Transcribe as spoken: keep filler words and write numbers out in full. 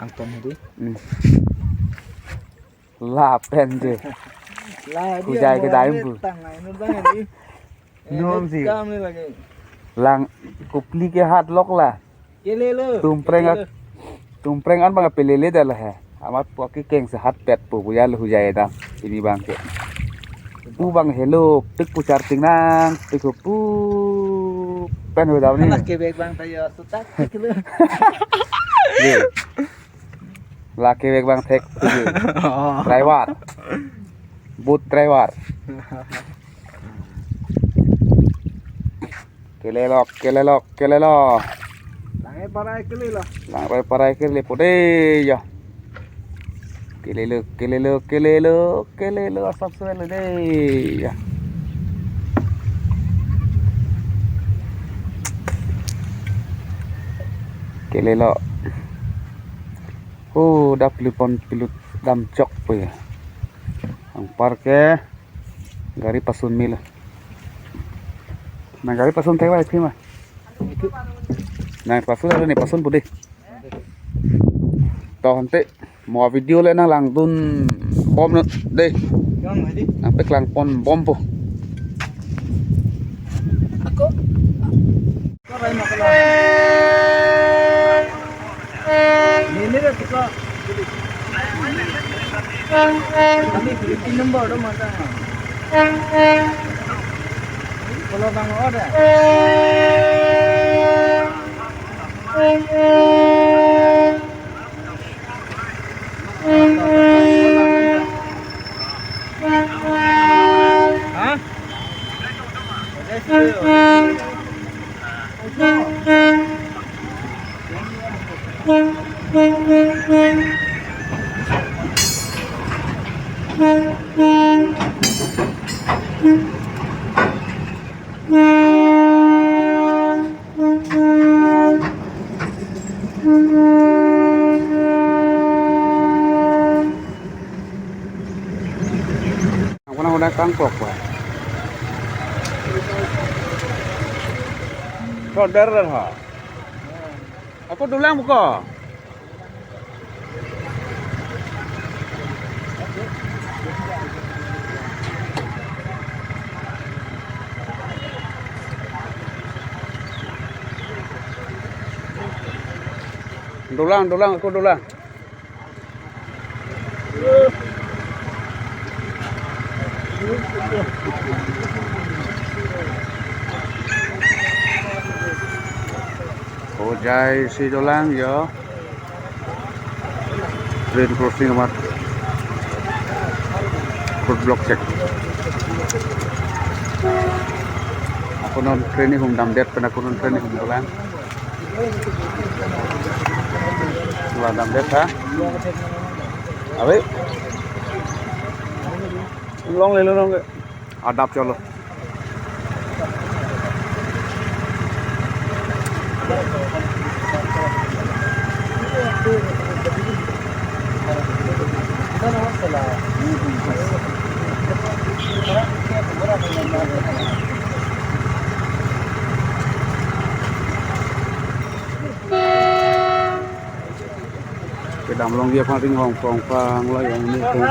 Angton hedi. Hmm. Lapen je. La hedi hujai ang kedai orang pu. Tang ai, non bang hedi. Eh, non si. Kam ni lagi. Lang kopili ke hat lok la. Kelelo. Tumpreng ak-, kelelo. Tumpreng an bang pelele dah la he. Amat pu akekeng sehat pet pu buya lo hujai ta. Ini bang ke. Pu bang helo, pik pu charting nang, pik pu pen ho daw ni. Anak kebek bang tayo, sutak, pik lo. Ye. La kebek bang thek tuju. Oh. Driver. Boat driver. Kelelo, kelelo, kelelo. Langrai parai kelelo. Langrai parai kelelo pode ya. Kelelo, kelelo, kelelo, kelelo asap suel de ya. Kelelo. Oh, dak pilut pon pilut damchok pu ya. Anpar ke gari pasun mil. Nang gari pasun thek vai phima. Nang pasun alo ne pasun pu de. To ante mo video le nang langdun bom lo de. Yang hedi. Nang pek lang pon bom pu. Ako. Nini ra tika. Kami beli pin number do mata. Kalau bang order. Hah? Ang pernah udah kangkok, Pak. Saudara, ha? Ako dolang buka. Dolang, dolang, ako dolang. Hojai si dolang yo. Train crossing amat. Road block check. Ako non train ahum damdet pen ako non train ahum dolang. Wala damdet ha. Abe. Longle, longle. Adap cholo. Kedam longji aphan ringhong pong pang lo yang ini tuh.